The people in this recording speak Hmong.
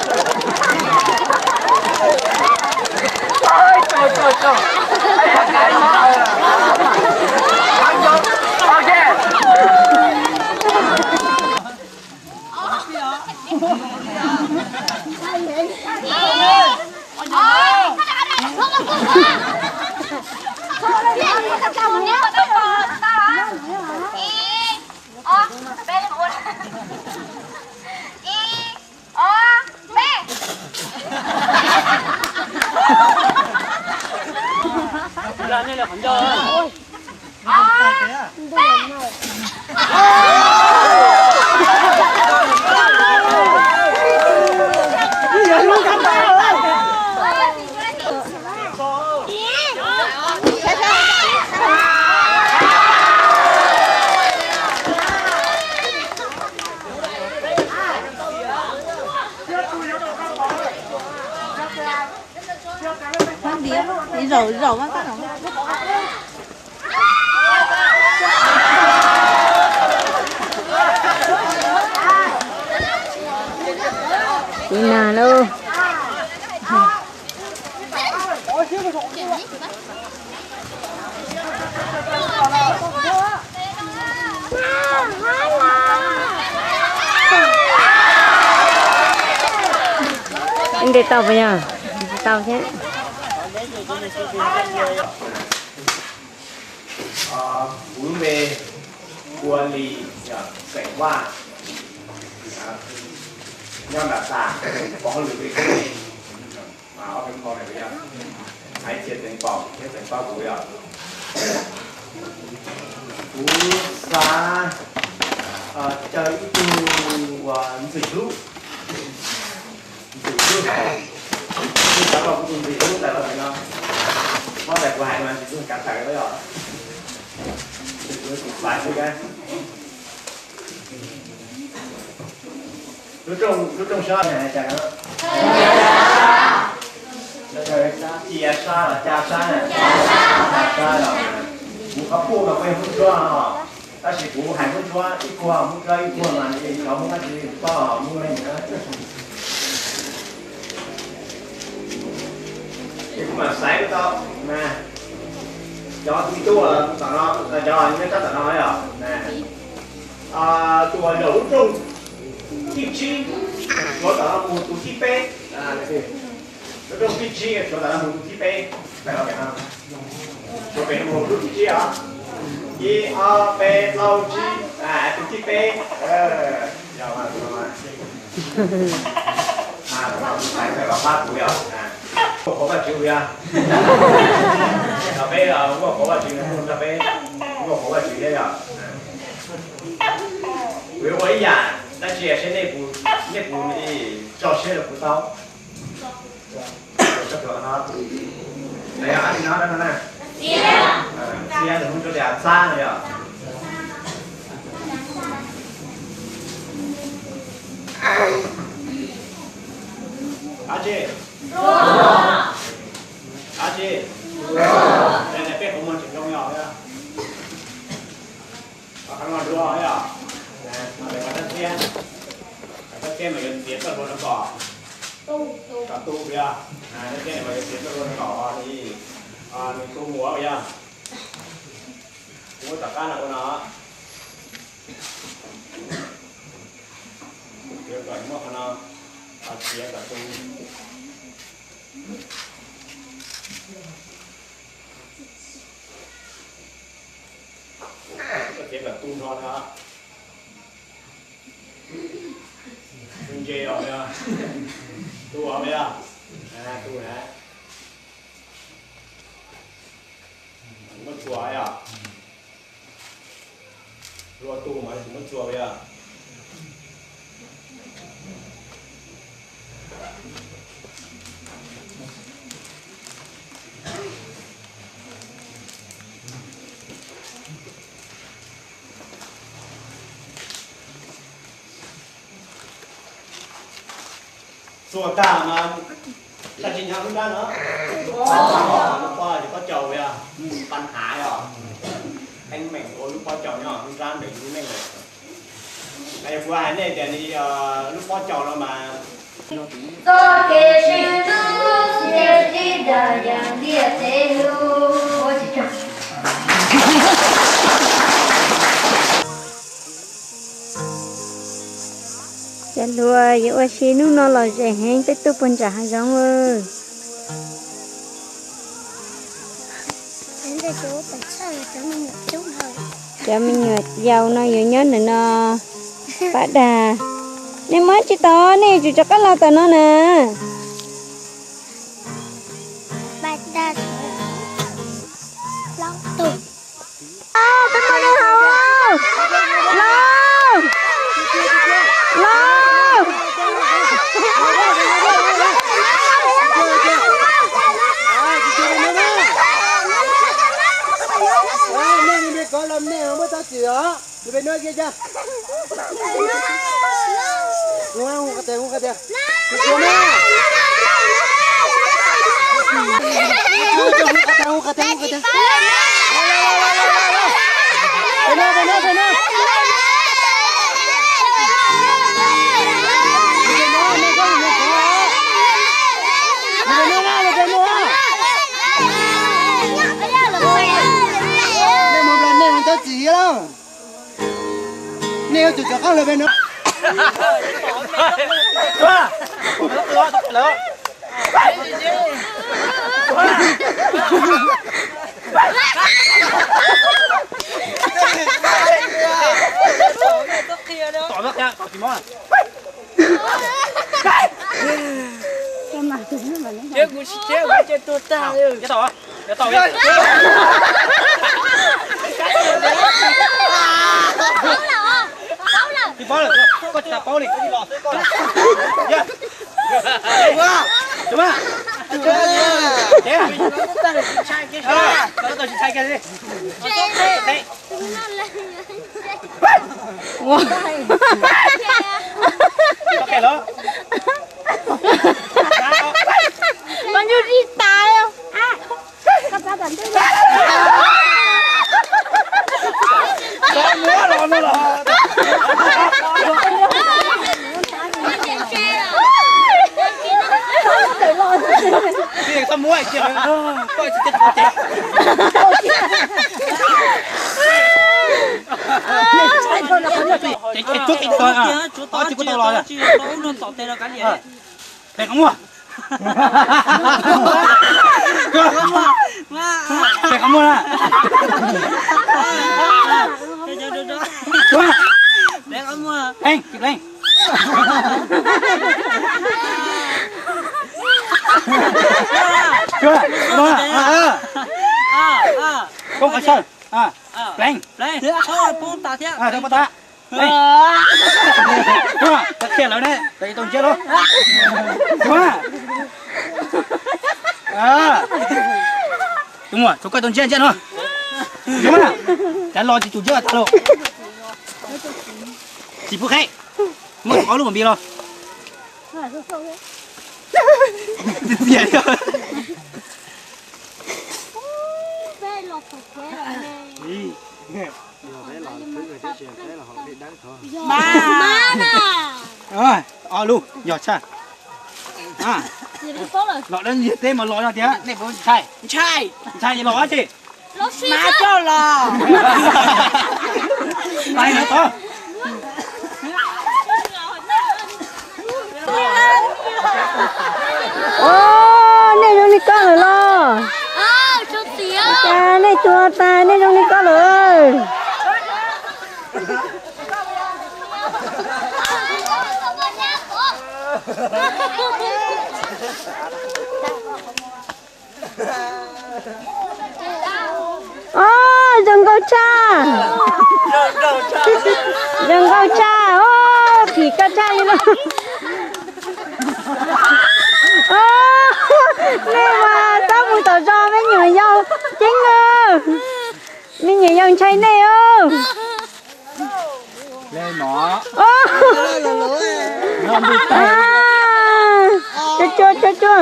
Ôi, trời, trời, trời. Ê, cái máu. Thắng Dũng. Ok. Zaum, zaum mas. Tiv nag lauj. Ntes tau puas yog? Tsis tau thiab. Kuv lub npe hu ua Lis, xeem Vaj, nyob nram Xam, pov hauj lwm li ob peb hmo no. Hais txhia tseem pom thiab tseem paub kuv yog. Kuv xav caw ib tug uas ntxim hlub, ntxim hlub, kuv xav kom kuv tus ntxim hlub tawm los ntawm no. Mob tais kuv hais mas ntxim hlub kav tawm los yog. Ntxim hlub tus xaiv xwb. Lub rooj, lub rooj sab ne hais cas no? Cia sab los ca sab na? Ca sab los. Kuv qhov puj mas kuv yog Hmoob Tsuab os, tab sis kuv hais Hmoob Tsuab ib puag, Hmoob Tsuab ib puag mas cov Hmoob dab tsi paub Hmoob leej na. Ces kuv mam xaiv tau na, cov tus ib tug tom no, cov nyob sab tom no yog na. Tus uas zaum lub rooj thib tsib, tshuav tom no mus tus thib peb. Lub rooj thib tsib tshuav tom no mus tus thib peb. Tshuav pem no mus lub thib tsib os. Ib ob peb plaub tsib, tus thib peb. Tus no kuv xaiv tawm los pab kuv yog, muaj qhuav Vajtswv yog. Nrog peb, muaj qhuav Vajtswv, nrog peb, muaj qhuav Vajtswv thiab yog. Kuv yuav ua ib yam dab tsi seb nej puas, nej puas tso siab rau kuv tau. Ab tsi no na, txiab, txiab tus Hmoob Tsuab tias txab no yog. Ab tsi, ab tsi, peb qhov muag tseem zoo yog. Qhov no dua yog, qhov txiab, qhov txiab mas yuav txiav txoj hlua rau kom, kom tu yog, txiab mas yuav txiav txoj hlua rau kom nws tu mus yog. Kuv muab tom qab no ua no, yuav kom muab qhov no txiav kom tu. Koj txiav kom tu nrho na. Tu ntse os, tu os, tu na. Muab txuas yog. Hlua tu mas tsis muab txuas yog. Txuas tag mas dab tsi nyob lub nrab no? Lub pob, lub pob caus yog, paj hav yog, teeb meem ua lub pob caus nyob lub nrab ntev lub neej lawm. Kuv hais nej tias lub pob caus no mas Txoj kev sib hlub thiaj tsis dag yam ntiaj teb hlub. Cov hluas, yuav ua si hnub no lom zem heev, peb tuaj puag nram hav zoov. Cov me nyuam yaus no yuav nyob ntawm no pab dag. Nej muab tsis tau, nej yuav tsum rov qab los tom no na. Peb tuaj li haus. Los, los. Nej me kov los nej muab txhob txwm os. Tus pem no kiag cas. Hu qhov tias, hu qhov tias. Hu qhov tias, hu qhov tias, hu qhov tias. Pem no, pem no, pem no. Pem no, pem no. Nej mus nrog nej txhob txwm thiab lauj. Nej yuav tsum rov qab los pem no. Tom no qia, tom tsis mob. Ces kuv tsis ces kuv ces tuag tag li. Tsis paub lawm, koj tsis tas paub li. Tsis mas, ces koj tsis ntshai kiag li. Ua, koj nyuj ris tas. Peb qhov muag. Peb qhov muag na. Pleev, tsis pleev. Koob qhov chaw. Pleev. Tau pov tas. Qhia lawv ne, tau ntsia lauj. Tus muam, tsuav koj tau ntsia ntsia no. Cav los tsis tsum ntsia tag lauj. Tsis pub qheb. Muaj ob lub npis los. Ob lub yog tshaj. Los dab ntiag teb mas los no tiag, nej puas ntshai? Ntshai. Ntshai los dab tsi? Mas coj los. Os, nej zoo li koj lawm los? Cas nej tuag tas nej zoo li koj lawm? Os, zoo nkauj tshaj. Zoo nkauj tshaj, os, phim koj tshaj li no. Os, nej mas txhob mus tom zos, me nyuam yaus ceeb na. Me nyuam yaus ntshai nej os. Os. Cua cua cua cua.